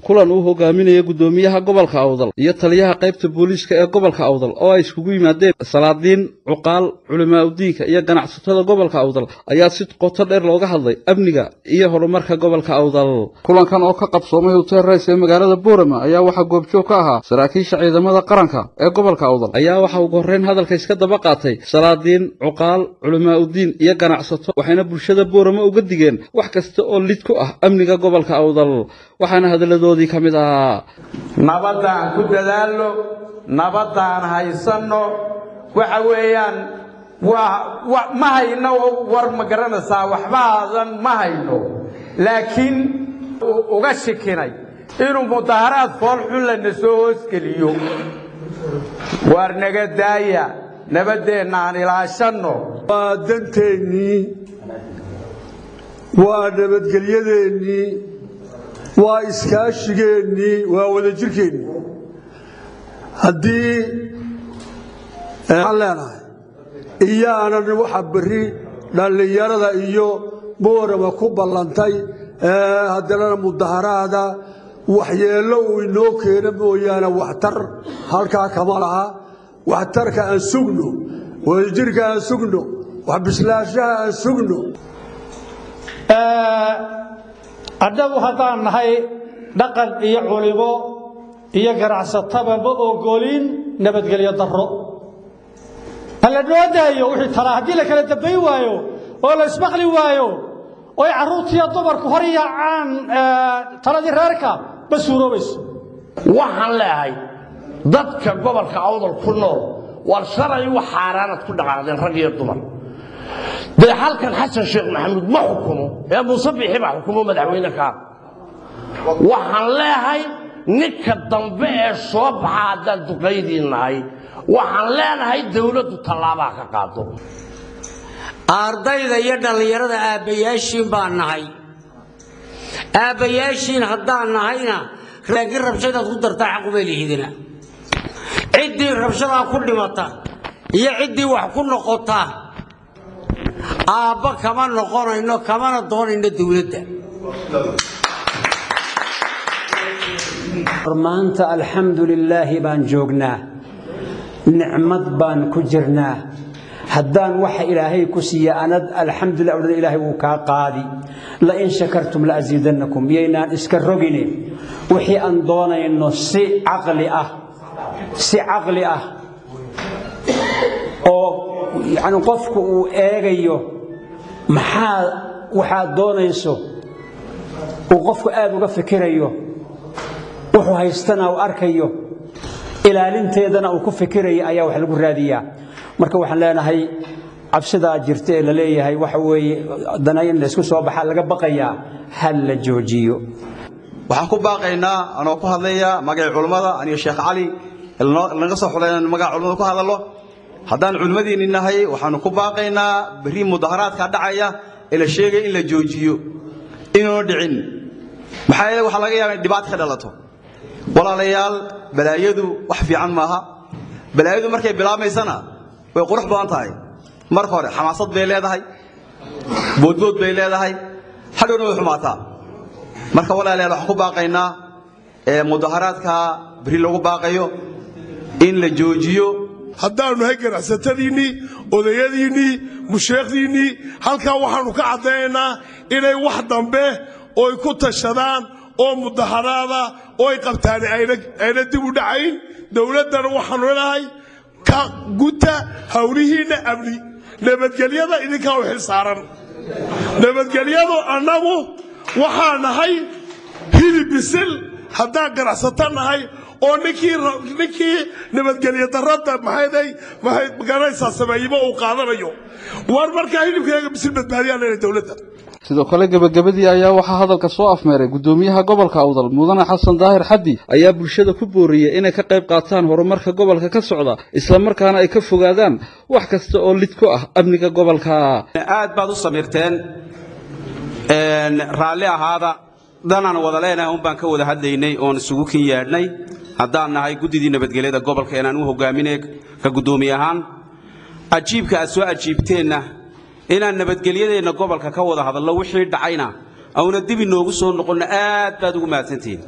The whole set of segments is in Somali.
Kulan uu hogaaminaya guddoomiyaha gobolka Awdal iyo taliyaha qaybta booliiska ee gobolka Awdal oo ay iskugu yimaadeen salaadiin, cuqaal, culimaaudiinka iyo ganacsatada gobolka Awdal ayaa si qoto dheer looga hadlay amniga iyo horumarka gobolka Awdal. Kulankan oo ka qabsoomay Hotel Rays ee magaalada Boorama ayaa waxaa goobjoog ka ahaa saraakiisha ciidamada qaranka ee gobolka Awdal. Ayaa waxa ugu horreyn hadalka iska daba qaatay salaadiin, cuqaal, culimaaudiin iyo ganacsato, waxayna bulshada Boorama uga digeen wax kasta oo lid ku ah amniga gobolka Awdal, waxaana hadalladoodii ka mid ah: Nabaddaan ku dadaalno, nabaddaan haysanno. Waxa weeyaan waa ma hayno war, ma garanaysaa, waxbaadan ma hayno, laakiin uga shikinay inuu mudaharaad fool xun lana soo hoosgeliyo. Waar naga daaya, nabaddeenna aan ilaashanno. Waa danteennii, waa nabadgelyadeennii, waa iskaashigeennii, waa wadajirkeennii. Haddii waxaan leenahay iyaanan waxa berri dhallinyarada iyo Boorama ku ballantay haddanana mudaharaada waxyeello uu inoo keeno mooyaane, waxtar halkaa kama laha. Waxtarka aan sugno, wadajirka aan sugno, wax bislaashaha aan sugno. Annagu haddaan nahay dhaqan iyo culimo iyo ganacsataba ma ogolin nabadgelyo darro. Ha la noo daayo wixii talaa. Haddii la kala dambayn waayo oo la ismaqli waayo oy carruurtiiyo dumarku hor yaacaan taladii reerka, ma suuroobayso. Waxaan leehay dadka gobolka Awdal ku nool, war shalay wax xaaraanad ku dhaqaaqdeen, rag iyo dumar. Dee halkan Xasan Sheekh Maxamuud ma xukumo ee Muuse Biixi baa xukumo madaxweyne kaa. Waxaan leehay ninka dambe ee soo baxa, haddaan duqaydii nahay, waxaan leenahay dawladdu tallaabaha ka qaado. Ardayda iyo dhallinyarada aabbayaashiin baan nahay. Aabbayaashiin haddaan nahayna, laakiin rabshadaad ku dartaa xaquma lihidina. Ciddii rabshadaa ku dhimata iyo ciddii wax ku noqota aabba kama noqonayno, kamana doonayno dowladda. Maanta alxamdu lilaahi baan joognaa, nicmad baan ku jirnaa. Haddaan waxa Ilaahay ku siiya anad alxamdulillah odhan, Ilaahay wuu kaa qaadi. Lain shakartum la asiidannakum. Yaynaan iska rogine wixii aan doonayno si caqli ah, si caqli ah oo yani qofku uu eegayo maxaa waxaad doonayso, uu qofku aad uga fikirayo, wuxuu haystana uu arkayo, ilaalinteedana uu ku fikirayo ayaa wax lagu raadiyaa. Marka waxaan leenahay cabsidaa jirta ee la leeyahay waxa weeye dana in laysku soo baxaa laga baqayaa, hal la joojiyo. Waxaan ku baaqaynaa, anoo ku hadlaya magacii culummada, aniga Sheekh Cali naga soo xulay inaan magaca culimmada ku hadallo, haddaan culimmadiinni nahay, waxaannu ku baaqaynaa berri mudaharaadka dhacaya ee la sheegaya in la joojiyo, inuuna dhicin. Maxaa yeele waxaa laga yaaba in dhibaata ka dhalato. Walaalayaal, balaayadu wax fiican maaha. Balaayadu markay bilaabmaysana way qurux badan tahay, marka hore xamaasad bay leedahay, boodbood bay leedahay, hadhowna way xumaataa. Marka walaalayaal, waxaan ku baaqaynaa mudaharaadka berri lagu baaqayo in la joojiyo. Haddaannu nahay ganacsatadiinnii, odayadiinnii, musheekhdiinnii, halkaa waxaannu ka caddaynaynaa inay wax dambe oy ku tashadaan oo mudaharaada oo ay qabtaani ayna dib u dhacayn. Dowladdana waxaannu leenahay ka guta howlihiinna amni, nabadgelyada idinkaa u xil saaran. Nabadgelyadu annagu waxaa nahay hilib bisil haddaan ganacsato nahay, oo ninkii nabadgelyo darrada maxayday maxay magaranaysaa sameeyimo uu qaadanayo. War markaa hilibkayga bisil badbaadiyaan leenahay dowladda. Sidoo kale gebagabadii ayaa waxaa hadalka soo afmeeray guddoomiyaha gobolka Awdal, Mudane Xasan Daahir Xaddi, ayaa bulshada ku booriyey inay ka qayb qaataan horumarka gobolka ka socda, islamarkaana ay ka fogaadaan wax kasta oo lid ku ah amniga gobolka. Aad baad u samirteen, raalli ahaada. Danaan wada leenahay un baan ka wada hadlaynay oon isugu kin yeedhnay haddaan nahay guddidii nabadgelyada gobolka inaan u hogaaminay ka guddoomiye ahaan. Ajiibka aad soo ajiibteenna inaan nabadgelyadeenna gobolka ka wada hadallo, wixii dhacayna auna dib inoogu soo noqonno, aad baad ugu mahadsantihiin.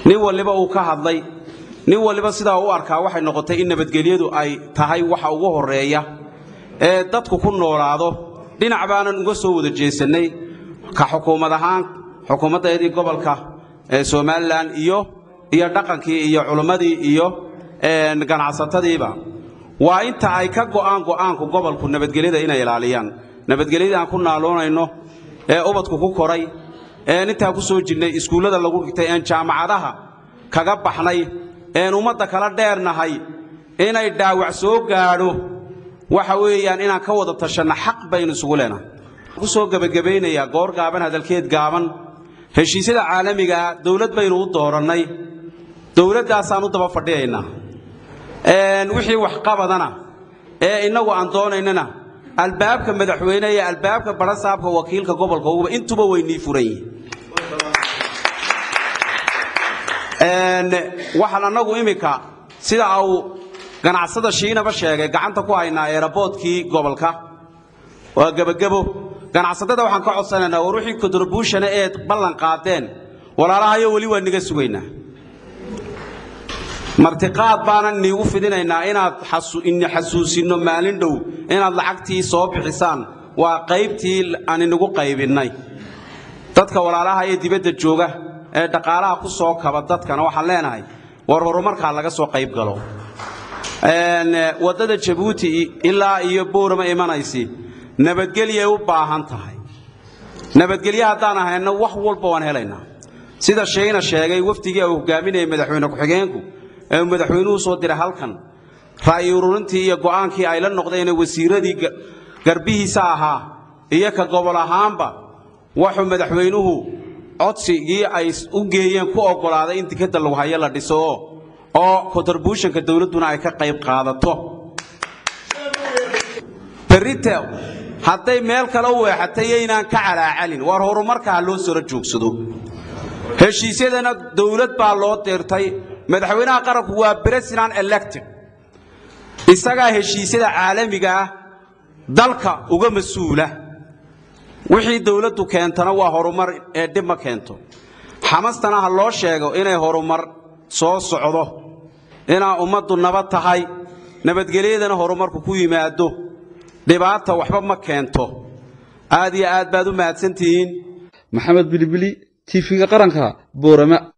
Nin waliba uu ka hadlay, nin waliba sidaa u arkaa. Waxay noqotay in nabadgelyadu ay tahay waxa ugu horreeya ee dadku ku noolaado. Dhinac baanan uga soo wada jeesannay ka xukuumad ahaan, xukuumaddeedii gobolka ee Somaliland iyo dhaqankii iyo culimmadii iyo ganacsatadiiba, waa inta ay ka go'aan go'aanku gobolku nabadgelyada inay ilaaliyaan. Nabadgelyada aan ku naaloonayno ee ubadku ku koray een intaa ku soo jirnay, iskuullada lagu dhigtay, een jaamacadaha kaga baxnay, een ummadda kala dheernahay, inay dhaawac soo gaadho, waxa weeyaan inaan ka wada tashanno xaq baynu isugu leenahay. Ku soo gebagabaynayaa, goor gaaban hadalkeed gaaban, heshiisyada caalamiga ah dowlad baynu u doorannay, dowladdaasaan u daba fadhiyaynaa. Wixii waxqabadana ee innagu aan doonaynana, albaabka madaxweyne iyo albaabka barasaabka wakiilka gobolka uguba intuba way nii furan yihiin. Waxaan annagu iminka, sida uu ganacsada Shiinaba sheegay, gacanta ku haynaa airportkii gobolka, waa gebagebo. Ganacsatada waxaan ka codsanaynaa, war wixii contribution eed ballan qaadeen, walaalahayo, weli waa niga sugaynaa. Martiqaad baanan niigu fidinaynaa inaad ini xasuusinno maalin dhow inaad lacagtii soo bixisaan. Waa qaybtii aan inagu qaybinnay. Dadka walaalaha ee dibadda jooga ee dhaqaalaha ku soo kaba dadkana waxaan leenahay, war horumarkaa laga soo qayb galo. Waddada Jabuuti ilaa iyo Boorama imanaysi nabadgelyay u baahan tahay. Nabadgelye haddaan ahayno, wax walba waan helaynaa. Sida Sheegna sheegay, wafdigii uu hogaaminayay madaxweyne ku-xigeenku ee uu madaxweynuhu soo diray halkan, ra'yi ururintii iyo go'aankii ay la noqdeen wasiiradii garbihiisa ahaa iyo ka gobol ahaanba, wuxuu madaxweynuhu codsigii ay u geeyeen ku oggolaaday in dekadda lagu hayo la dhiso oo contributionka dowladduna ay ka qayb qaadato. Berrita hadday meel kale u weexatay, yaynaan ka calaacalin. War horumarka ha loo soro joogsado. Heshiisyadana dowlad baa loo dirtay. Madaxweynaha qaranku waa president elected, isagaa heshiisyada caalamiga ah dalka uga mas-uula. Wixii dowladdu keentana waa horumar ee dhib ma keento. Xamastana ha loo sheego inay horumar soo socdo, inaa ummaddu nabad tahay, nabadgelyadana horumarku ku yimaado, dhibaata waxba ma keento. Aad iyo aad baad u mahadsantihiin. Maxamed Bilibili, TV-ga qaranka, Boorama.